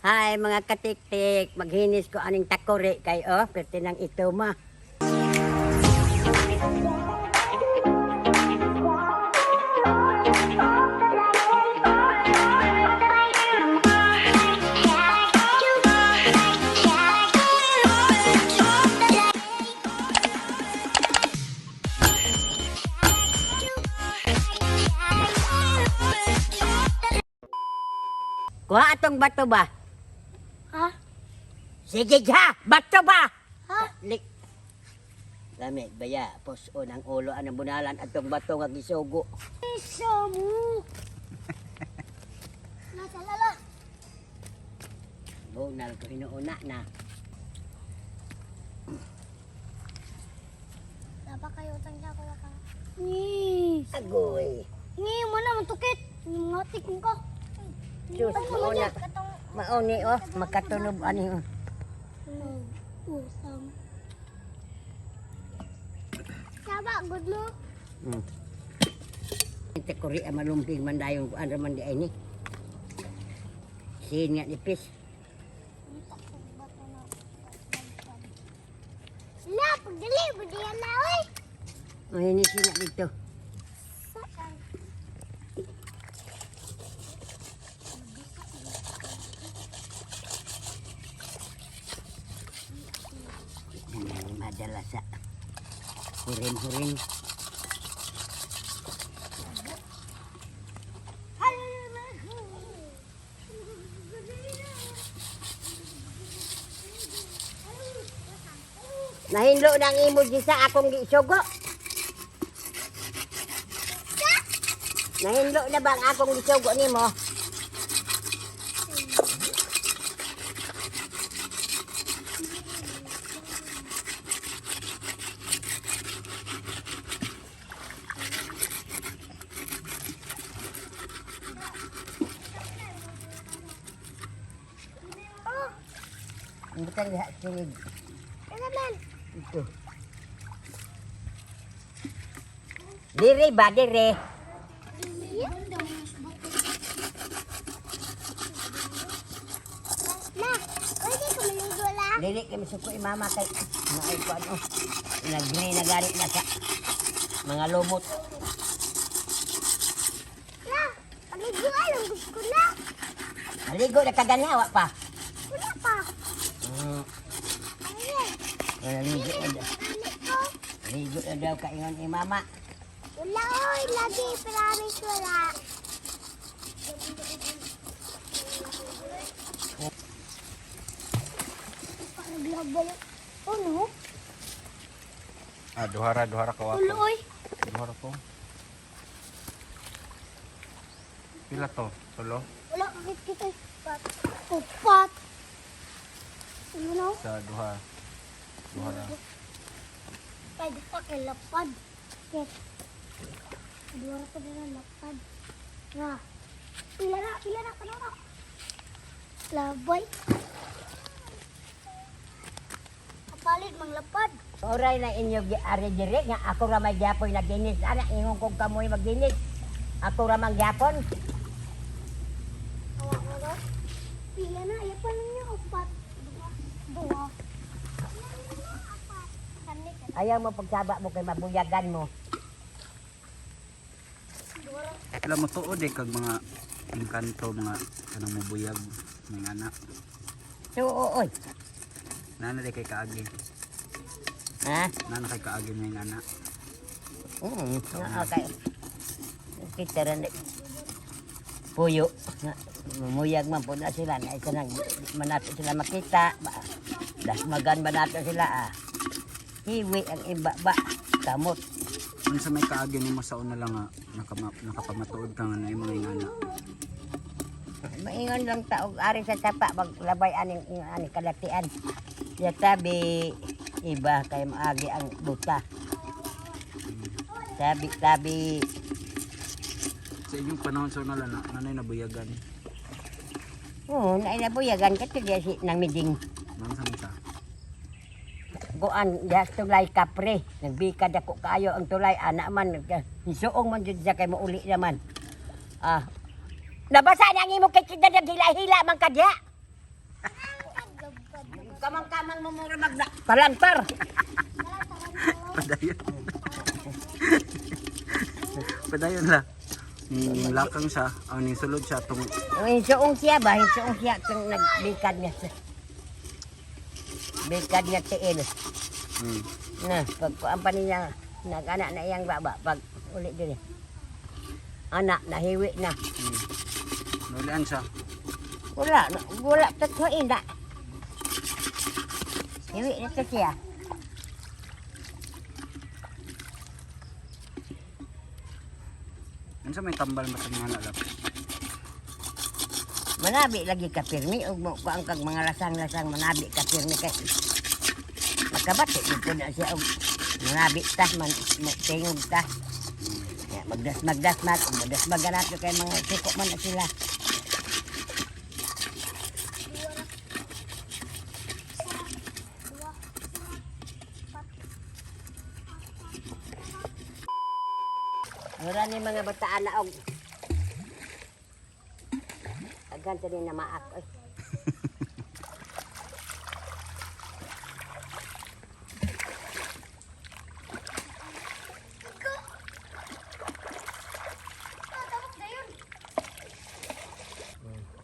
Hi mga katiktik, maghinis ko aning takore kay oh, pwede nang ito ma. Kuha atong bato ba? Ha? Sige ha, bato ba? Ha? Lik. Lami, baya, pos-on ang ulo anong bunalan atong bato nga gisugo. Isa mo. Nasa lala. Bunal ko hinuuna na. Dapat kayo utang siya ko ka. Ni. Agoy. Ni mo na matukit. Ngatik mo ka. Diyos, mauna. Mauni oh, makatunob ani oh. Utang. Saba, good mo. Takore ang malumping man dayon kuan ra man di ay ni. Sin nga nipis. La, pagdali, pagdali na, oy. Mahinis nga dito. Saan? Madala sa hurin-hurin. Nahinlo na ang imo sa akong gisugo. Nahinlo na ba ang akong gisugo nimo? Oh, Butang diha kilid. ano man? Ito. Dire ba dire? Na, pwede ko maligo la. Dili kay misuko mama kay naay ko ano. Nagre na gani na sa mga lumot. La, paligo alam gusto ko na. Maligo na kaganawa pa. Wala pa. Ayun. Naligo na daw. Ano ko? Ligo na daw kaingon ni mama. Wala oy, lagi promise wala. Parang Ano? Ah, duhara, duhara ka Ulo wako. oy. Duhara ko. Pila to? Tulo? Wala kakit kita. Pat. Upat. Ano na? Sa duha. Duhara. Pwede pa kay lapad. Yes. Dua pa din ang lapad. Na. Pila na, kano na. Labay. Kapalit mang lapad. Oray na inyo gi ari diri nga ako ra may gyapoy naginis ana ingon kog kamoy maginis. Ako ra man gyapon. Awa ko na. Pila na, ayaw pa lang niya. Upat. Dua. Dua. Apat. Kani ka. Ayaw mo pagsaba mo kay mabuyagan mo. Dua. Alam mo tuod eh kag mga engkanto, mga kanang mubuyag, mga anak. So oy. Nana di kay kaagi. Ha? Nana kay kaagi mga anak. Nga kay kita ra ni puyo. Nga, Mumuyag man po na sila na isa nang manato sila makita. Dasmagan ba nato sila ah. Hiwi ang iba ba kamot. Unsa may kaagi nimo sa una lang nga nakapamatuod ka nga na yung mga anak. Maingon lang taog ari sa sapa maglabay aning aning kalatian. Ya tabi iba kay maagi ang buta. Tabi tabi Sa inyong panahon sa una lang na, nanay nabuyagan. Oo, naay nabuyagan ka si nang miding. Nang sa sa. Kuan diha sa tulay kapre. Nagbika dako kaayo ang tulay ana man hisuong man jud siya kay mauli naman. Ah. Nabasa na ang imong kay kita naghila-hila man ka diha. Kamang-kamang mo mura magna. Palantar. Padayon. Padayon la. Ning lakang siya, ang ning sulod siya tong Ang insuong siya ba? Insuong siya itong nagbikad niya sa... Bikad niya tiil. Na, pag kuan pa niya, nag-anak na iyang baba, pag ulit din eh. Anak, nahiwi na. Nulian siya. Wala, wala, tatlo ina. Hiwi na to siya. Unsa may tambal ba sa mga nalap? Manabi lagi ka pirmi ug mo kuan kag mga lasang-lasang manabi ka pirmi kay makabati gid po na siya og manabi ta man mo tingog ta. Ya, magdas magdas mag magdas maganato kay mga suko man na sila. Wala ni mga bataan na og Aghan ta din na maak oy.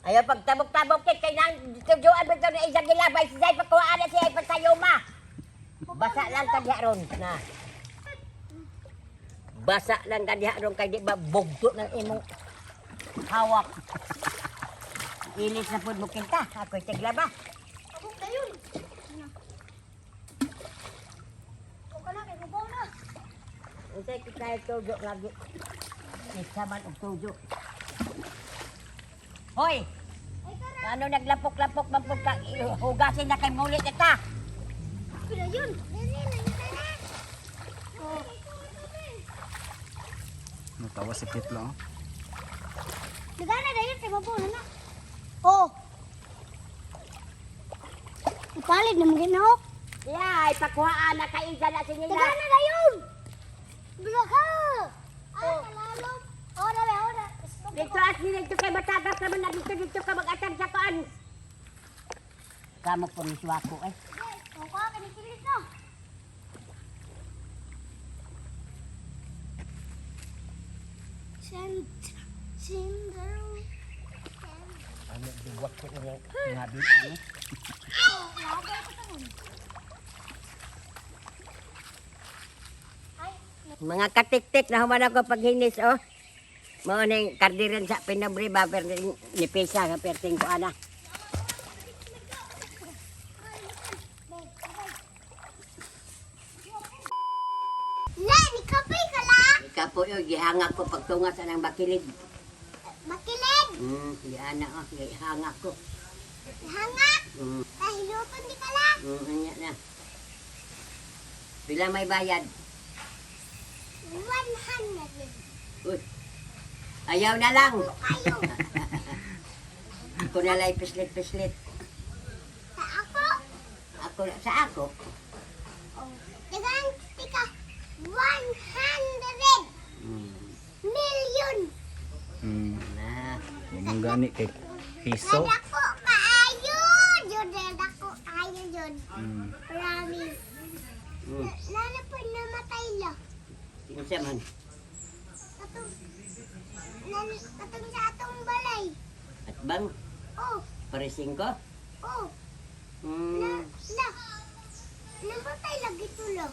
Ayaw pagtabok-tabok kay kay nang tujuan ba ito na isang gilabay si Zay pagkuhaan na siya ipasayoma. Basa lang ka diha ron na. Basa lang ka diha ron kay di ba bugto ng imong hawak. Ilis na pud mo kinta. Ako'y tiglaba. Abog na yun. Huwag ka na, kay mabaw na. Unsay kita tujo lagi. Isa man og tujo. Hoy! Ay, tara. Ano naglapok-lapok man pud ka hugasin na kay mulit na ta. Pila yun. Dali, nangita na. Oh. Natawa si Pete lang. Oh. Nagana na yun, kay mabaw na na. Oh. Ipalit na mga ginoo. Yeah, ipakuhaan na kay Isa na sinila. Nagana na yun. Bila ka. Ah, kalalom. Oh, na, oh, na. Dito as ni dito kay matagas naman na dito dito ka mag-atag sa kuan. Kamo po ni suwako eh. Oh, ka, kinikilig na. Send, send, Ano duwak ko ini ngabi ani. Oh, lagay ko tangon. Ay, Mga katiktik na human ako paghinis oh. Mao ning kardiran sa pinabre ba pero ni pesa nga perting ko ana. La, ni kapoy ka la. Ikapo yo gihanga ko pagtunga sa nang bakilid. Makilid. Giana oh, gihanga ko. Hangak. Nahiluton di ka la. Anya na. Pila may bayad? 100. Uy. Ayaw na lang. Kayo. Ako na lang pislit-pislit. Sa ako. Ako sa ako. Oh. Dagan tika. 100 million. Na. Mong gani kay piso. Nadako kaayo. Yun, nadako kaayo yun. Promise. Lalo po namatay la. Unsa man? Katong, katong sa atong balay. At bang Oh, paresing ko? oh. Na, la. Namatay lagi tulo.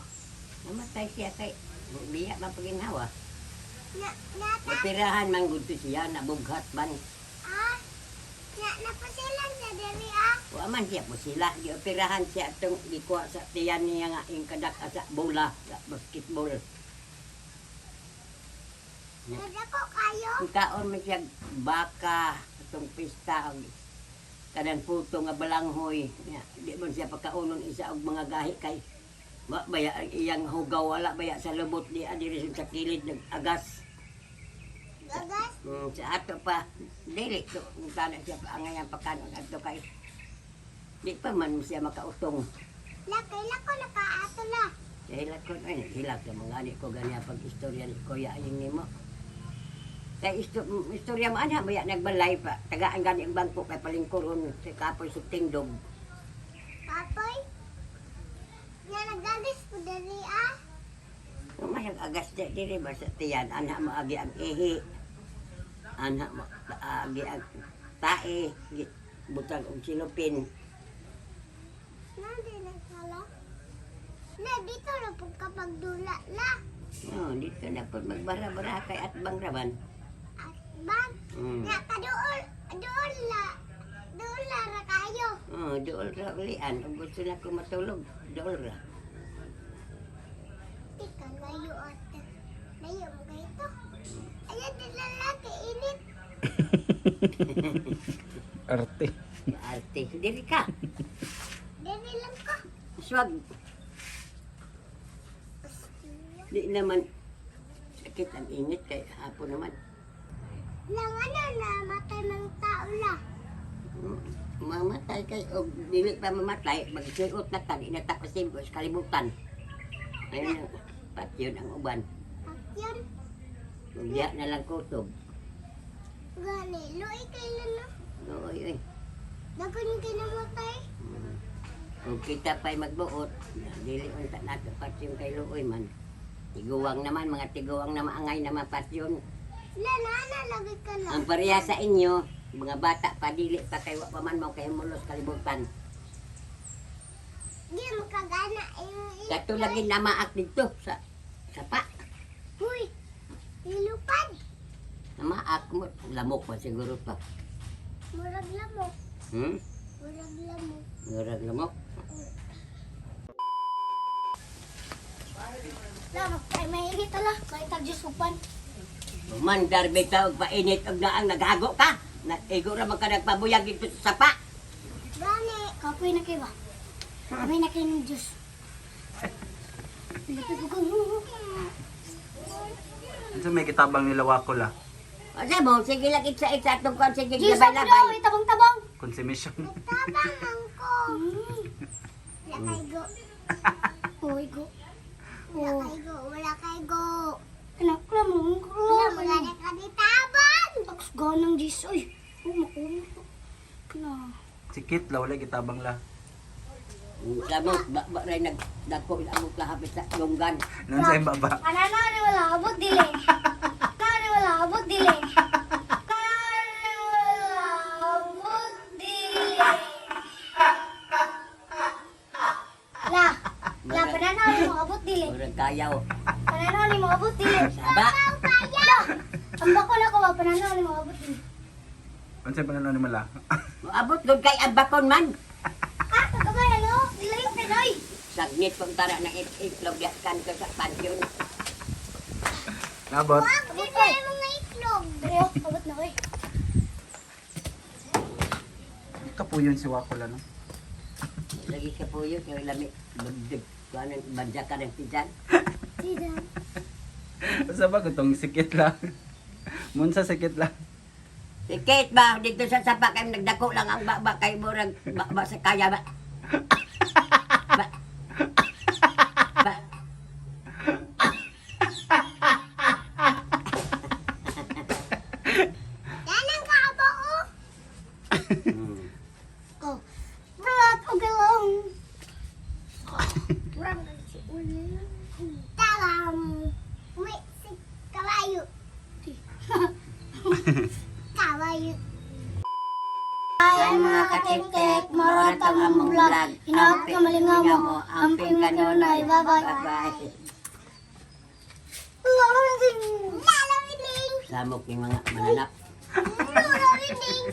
Namatay siya kay biya man paginhawa. Na, nata, Mapirahan man gud to siya nabughat man. ah. Na, napasilan sa diri ah. Wa man siya po sila gioperahan siya atong gikuha sa tiyan niya nga ing kadak sa bola sa basketball. Nadako kayo. Ang kaon man siya baka atong pista og kanang puto nga balanghoy. Nya, di man siya pagkaunon isa og mga gahi kay wa baya ang iyang hugaw wala baya sa lubot di diri sa kilid nag-agas. Gagas. Sa ato pa dili to kung tana siya pa ang iyang pagkanon adto kay di pa man siya makautong. La, kaila ko nakaato la. Hilak ko, ay, hilak sa mga ani ko ganyan pag istorya ni Kuya ayong nimo. Kay istorya mo ana baya nagbalay pa. Tagaan gani ang bangko kay palingkuron sa kapoy sa tindog. Kapoy. Nga nagagas po dali ah. Umasag agas di diri ba sa tiyan, anak mo agi ang ihi. Anak mo agi ang tae, butang og silupin. Nandi nagkala. Na dito na po kapag dula la. No, dito na po magbara-bara kay at bangraban. At bang. Nga ka dool. Dool la. Dool la ra kayo. Oh, dool ra ulian. Ug gusto na ko matulog, dool ra. Tika layo ate. Layo mo kayo to. Ayan din lalaki init. Arte. Arte, diri ka. Dili lang ko. Swag, di naman sakit ang init kay hapon naman. Lang ano na matay ng tao la. Mamatay kay og dili pa mamatay, magsuot na ta, di na ta pasigo sa kalibutan. Ayun, patyon ang uban. At yun. Magdiya na lang kutob. Gani. Luoy kayo na. Oy, oy. Dagon kinamatay. Kung kita pa'y magbuot, dili unta nato patyon kay luoy man. Tiguang naman, mga tiguang na maangay na mapatyon. La na na lagi ka lang. Ang pareha sa inyo, mga bata pa dili pa kay wa pa man mo kay mulos kalibutan. Di makagana yung Kato lagi namaak dito sa sapa. Huy. Nilupad. Namaak mo, lamok pa siguro pa. Murag lamok. Murag lamok. Murag lamok. La, magkay mainit ala. Kahit tag-jusupan. Mandar bitaw og painit og naang naghago ka. Na igo ra man ka nagpabuyag dito sa sapa. Gani. Kapoy na kayo ba? Kapoy na kayo ng Diyos. Lapit ko kang Unsa may kitabang nila wako la? Asa mo, sige lang itsa-itsa atong kon sige Diyos ako daw, labay-labay. tabang-tabang. Consumption. Tabang man ko. Wala kay go. Uy, go. Wala kay go. Wala kay go. Anak, wala mo. Wala mo. Wala ka di tabang. Aks ganang Diyos. Uy, umakumot. Na. Sikit la wala kitabang la. Lamok ba ba ray nagdako among lahapit sa lunggan. Nun sa baba. Anana ni wala abot dili. Kani wala abot dili. Kani wala abot dili. La, la pananaw ni mo abot dili. Murag kayaw. Pananaw ni mo abot dili. Saba. La, ang bako na ko ba pananaw ni mo abot dili. Unsa pananaw ni mala? Moabot gud kay abakon man. Ah, kagabay ano? Dili yung Pinoy. Sagnit pong tara ng itlog kan ko sa pansyon. Nabot. Abot na yung mga itlog. Pero abot na ko eh. Kapuyon si wako la no. Lagi ka po yun, kay lami bagdag kuanan badya ka ng tiyan. Tidak. Unsa ba gutong sikit la? Munsa sikit la. Si Kate ba dito sa sapa kay nagdako lang ang baba kay murag baba sa kaya ba. Ba. Ba. Yan ang kaabo. Oh. Brat, okay lang. Talam. Uy, si kabayo. Kabayo. Ay, mga katiktik, maratang among vlog. Hinaot ka malingaw mo. Amping kanunay. Bye-bye. Bye-bye. Lalawiling. Lalawiling. Samok ni mga mananap. Lalawiling.